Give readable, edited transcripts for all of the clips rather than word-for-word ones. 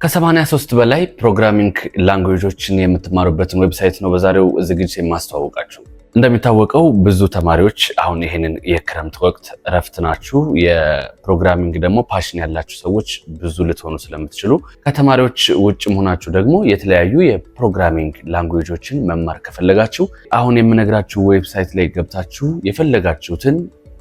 ከ83 በላይ programming language ኦችን የምትማሩበትን website ነው በዛሬው ዝግጅት የማስተዋወቃችሁ። እንደሚታወቀው ብዙ ተማሪዎች አሁን ይህንን የክረምት ወቅት እረፍት ናችሁ። የ programming ደግሞ passion ያላችሁ ሰዎች ብዙ ልትሆኑ ስለምትችሉ፣ ከተማሪዎች ውጭ መሆናችሁ ደግሞ የተለያዩ የ programming language ኦችን መማር ከፈለጋችሁ አሁን የምነግራችሁ website ላይ ገብታችሁ የፈለጋችሁትን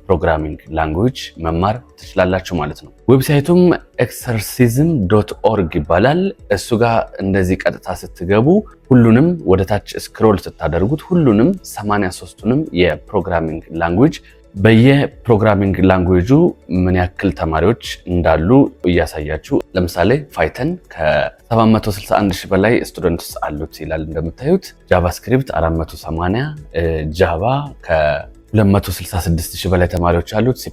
programming language መማር ትችላላችሁ ማለት ነው። Website ኡም exercism.org ይባላል። እሱ ጋር እንደዚህ ቀጥታ ስትገቡ ሁሉንም ወደ ታች scroll ስታደርጉት ሁሉንም 83ቱንም የ programming language በየ programming language ኡ ምን ያክል ተማሪዎች እንዳሉ እያሳያችሁ፣ ለምሳሌ Python ከ761 ሺህ በላይ students አሉት ይላል እንደምታዩት። JavaScript 480፣ Java ከ266 ሺህ በላይ ተማሪዎች አሉት። C++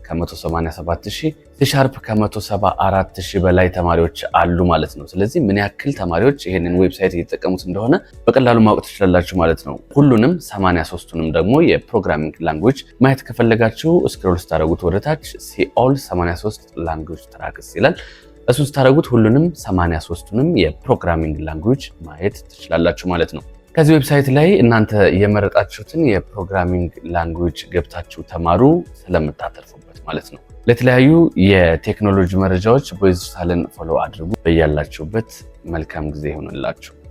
ከ187 ሺህ፣ C# ከ174 ሺህ በላይ ተማሪዎች አሉ ማለት ነው። ስለዚህ ምን ያክል ተማሪዎች ይህንን website እየተጠቀሙት እንደሆነ በቀላሉ ማወቅ ትችላላችሁ ማለት ነው። ሁሉንም 83ቱንም ደግሞ የ programming language ማየት ከፈለጋችሁ scroll ስታደርጉት ወደታች "See all 83 language tracks" ይላል። እሱን ስታደርጉት ሁሉንም 83ቱንም የ programming language ማየት ትችላላችሁ ማለት ነው። ከዚህ website ላይ እናንተ የመረጣችሁትን የ programming language ገብታችሁ ተማሩ፣ ስለምታተርፉበት ማለት ነው። ለተለያዩ የቴክኖሎጂ መረጃዎች ቦይዝ ዲጂታልን follow አድርጉ። በያላችሁበት መልካም ጊዜ ይሆንላችሁ።